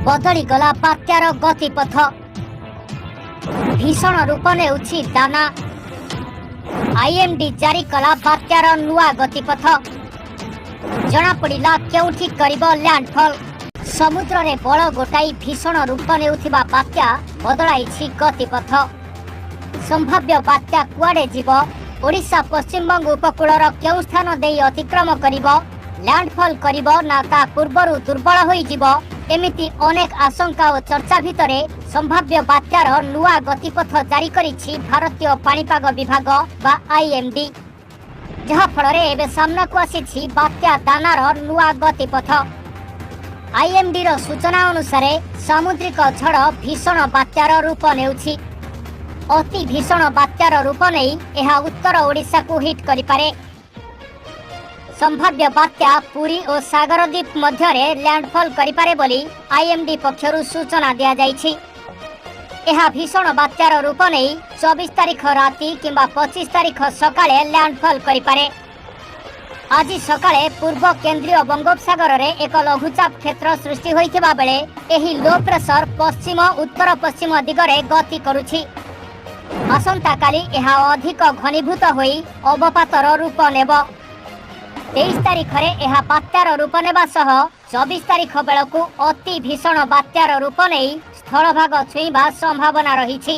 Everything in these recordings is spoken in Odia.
ବଦଳିଗଲା ବାତ୍ୟାର ଗତିପଥ। ଭୀଷଣ ରୂପ ନେଉଛି ଦାନା। ଆଇଏମଡି ଜାରି କଲା ବାତ୍ୟାର ନୂଆ ଗତିପଥ। ଜଣାପଡ଼ିଲା କେଉଁଠି କରିବ ଲ୍ୟାଣ୍ଡଫଲ୍। ସମୁଦ୍ରରେ ବଳ ଗୋଟାଇ ଭୀଷଣ ରୂପ ନେଉଥିବା ବାତ୍ୟା ବଦଳାଇଛି ଗତିପଥ। ସମ୍ଭାବ୍ୟ ବାତ୍ୟା କୁଆଡ଼େ ଯିବ, ଓଡ଼ିଶା ପଶ୍ଚିମବଙ୍ଗ ଉପକୂଳର କେଉଁ ସ୍ଥାନ ଦେଇ ଅତିକ୍ରମ କରିବ, ଲ୍ୟାଣ୍ଡଫଲ୍ କରିବ ନା ତା ପୂର୍ବରୁ ଦୁର୍ବଳ ହୋଇଯିବ, ଏମିତି ଅନେକ ଆଶଙ୍କା ଓ ଚର୍ଚ୍ଚା ଭିତରେ ସମ୍ଭାବ୍ୟ ବାତ୍ୟାର ନୂଆ ଗତିପଥ ଜାରି କରିଛି ଭାରତୀୟ ପାଣିପାଗ ବିଭାଗ ବା ଆଇଏମଡି। ଯାହାଫଳରେ ଏବେ ସାମ୍ନାକୁ ଆସିଛି ବାତ୍ୟା ଦାନାର ନୂଆ ଗତିପଥ। ଆଇଏମଡିର ସୂଚନା ଅନୁସାରେ, ସାମୁଦ୍ରିକ ଝଡ଼ ଭୀଷଣ ବାତ୍ୟାର ରୂପ ନେଉଛି। ଅତି ଭୀଷଣ ବାତ୍ୟାର ରୂପ ନେଇ ଏହା ଉତ୍ତର ଓଡ଼ିଶାକୁ ହିଟ୍ କରିପାରେ। ସମ୍ଭାବ୍ୟ ବାତ୍ୟା ପୁରୀ ଓ ସାଗରଦ୍ୱୀପ ମଧ୍ୟରେ ଲ୍ୟାଣ୍ଡଫଲ୍ କରିପାରେ ବୋଲି ଆଇଏମଡି ପକ୍ଷରୁ ସୂଚନା ଦିଆଯାଇଛି। ଏହା ଭୀଷଣ ବାତ୍ୟାର ରୂପ ନେଇ 24 ତାରିଖ ରାତି କିମ୍ବା 25 ତାରିଖ ସକାଳେ ଲ୍ୟାଣ୍ଡଫଲ୍ କରିପାରେ। ଆଜି ସକାଳେ ପୂର୍ବ କେନ୍ଦ୍ରୀୟ ବଙ୍ଗୋପସାଗରରେ ଏକ ଲଘୁଚାପ କ୍ଷେତ୍ର ସୃଷ୍ଟି ହୋଇଥିବା ବେଳେ ଏହି ଲୋ ପ୍ରେସର ପଶ୍ଚିମ ଉତ୍ତର ପଶ୍ଚିମ ଦିଗରେ ଗତି କରୁଛି। ଆସନ୍ତାକାଲି ଏହା ଅଧିକ ଘନୀଭୂତ ହୋଇ ଅବପାତର ରୂପ ନେବ। 23 ତାରିଖରେ ଏହା ବାତ୍ୟାର ରୂପ ନେବା ସହ 24 ତାରିଖ ବେଳକୁ ଅତି ଭୀଷଣ ବାତ୍ୟାର ରୂପ ନେଇ ସ୍ଥଳଭାଗ ଛୁଇଁବା ସମ୍ଭାବନା ରହିଛି।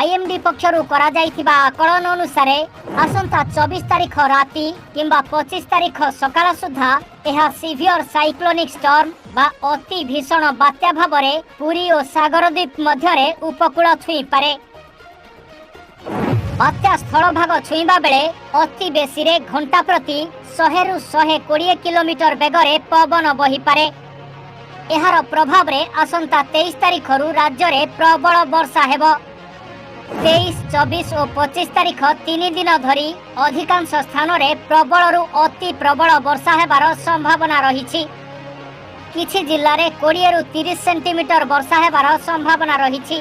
ଆଇଏମଡି ପକ୍ଷରୁ କରାଯାଇଥିବା ଆକଳନ ଅନୁସାରେ, ଆସନ୍ତା 24 ତାରିଖ ରାତି କିମ୍ବା 25 ତାରିଖ ସକାଳ ସୁଦ୍ଧା ଏହା ସିଭିୟର ସାଇକ୍ଲୋନିକ୍ ଷ୍ଟର୍ମ ବା ଅତି ଭୀଷଣ ବାତ୍ୟା ଭାବରେ ପୁରୀ ଓ ସାଗରଦ୍ୱୀପ ମଧ୍ୟରେ ଉପକୂଳ ଛୁଇଁପାରେ। ବାତ୍ୟା ସ୍ଥଳଭାଗ ଛୁଇଁବା ବେଳେ ଅତି ବେଶୀରେ ଘଣ୍ଟା ପ୍ରତି 100ରୁ 120 କିଲୋମିଟର ବେଗରେ ପବନ ବହିପାରେ। ଏହାର ପ୍ରଭାବରେ ଆସନ୍ତା 23 ତାରିଖରୁ ରାଜ୍ୟରେ ପ୍ରବଳ ବର୍ଷା ହେବ। 23, 24 ଓ 25 ତାରିଖ 3 ଦିନ ଧରି ଅଧିକାଂଶ ସ୍ଥାନରେ ପ୍ରବଳରୁ ଅତି ପ୍ରବଳ ବର୍ଷା ହେବାର ସମ୍ଭାବନା ରହିଛି। କିଛି ଜିଲ୍ଲାରେ 20ରୁ 30 ସେଣ୍ଟିମିଟର ବର୍ଷା ହେବାର ସମ୍ଭାବନା ରହିଛି।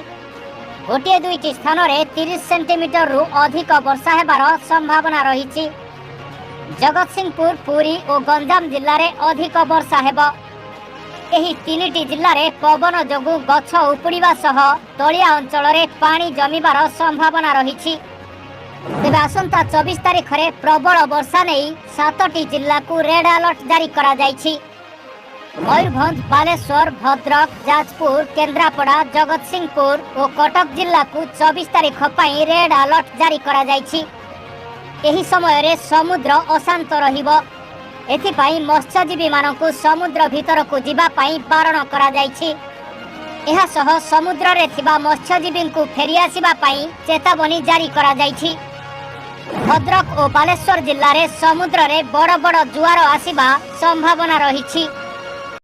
ଗୋଟିଏ ଦୁଇଟି ସ୍ଥାନରେ 30 ସେଣ୍ଟିମିଟରରୁ ଅଧିକ ବର୍ଷା ହେବାର ସମ୍ଭାବନା ରହିଛି। ଜଗତସିଂହପୁର, ପୁରୀ ଓ ଗଞ୍ଜାମ ଜିଲ୍ଲାରେ ଅଧିକ ବର୍ଷା ହେବ। ଏହି ତିନିଟି ଜିଲ୍ଲାରେ ପବନ ଯୋଗୁଁ ଗଛ ଉପୁଡ଼ିବା ସହ ତଳିଆ ଅଞ୍ଚଳରେ ପାଣି ଜମିବାର ସମ୍ଭାବନା ରହିଛି। ତେବେ ଆସନ୍ତା 24 ତାରିଖରେ ପ୍ରବଳ ବର୍ଷା ନେଇ ସାତଟି ଜିଲ୍ଲାକୁ ରେଡ୍ ଆଲର୍ଟ ଜାରି କରାଯାଇଛି। ମୟୂରଭଞ୍ଜ, ବାଲେଶ୍ୱର, ଭଦ୍ରକ, ଯାଜପୁର, କେନ୍ଦ୍ରାପଡ଼ା, ଜଗତସିଂହପୁର ଓ କଟକ ଜିଲ୍ଲାକୁ 24 ତାରିଖ ପାଇଁ ରେଡ୍ ଆଲର୍ଟ ଜାରି କରାଯାଇଛି। ଏହି ସମୟରେ ସମୁଦ୍ର ଅଶାନ୍ତ ରହିବ। ଏଥିପାଇଁ ମତ୍ସ୍ୟଜୀବୀମାନଙ୍କୁ ସମୁଦ୍ର ଭିତରକୁ ଯିବା ପାଇଁ ବାରଣ କରାଯାଇଛି। ଏହା ସହ ସମୁଦ୍ରରେ ଥିବା ମତ୍ସ୍ୟଜୀବୀଙ୍କୁ ଫେରିଆସିବା ପାଇଁ ଚେତାବନୀ ଜାରି କରାଯାଇଛି। ଭଦ୍ରକ ଓ ବାଲେଶ୍ୱର ଜିଲ୍ଲାରେ ସମୁଦ୍ରରେ ବଡ଼ ବଡ଼ ଜୁଆର ଆସିବା ସମ୍ଭାବନା ରହିଛି।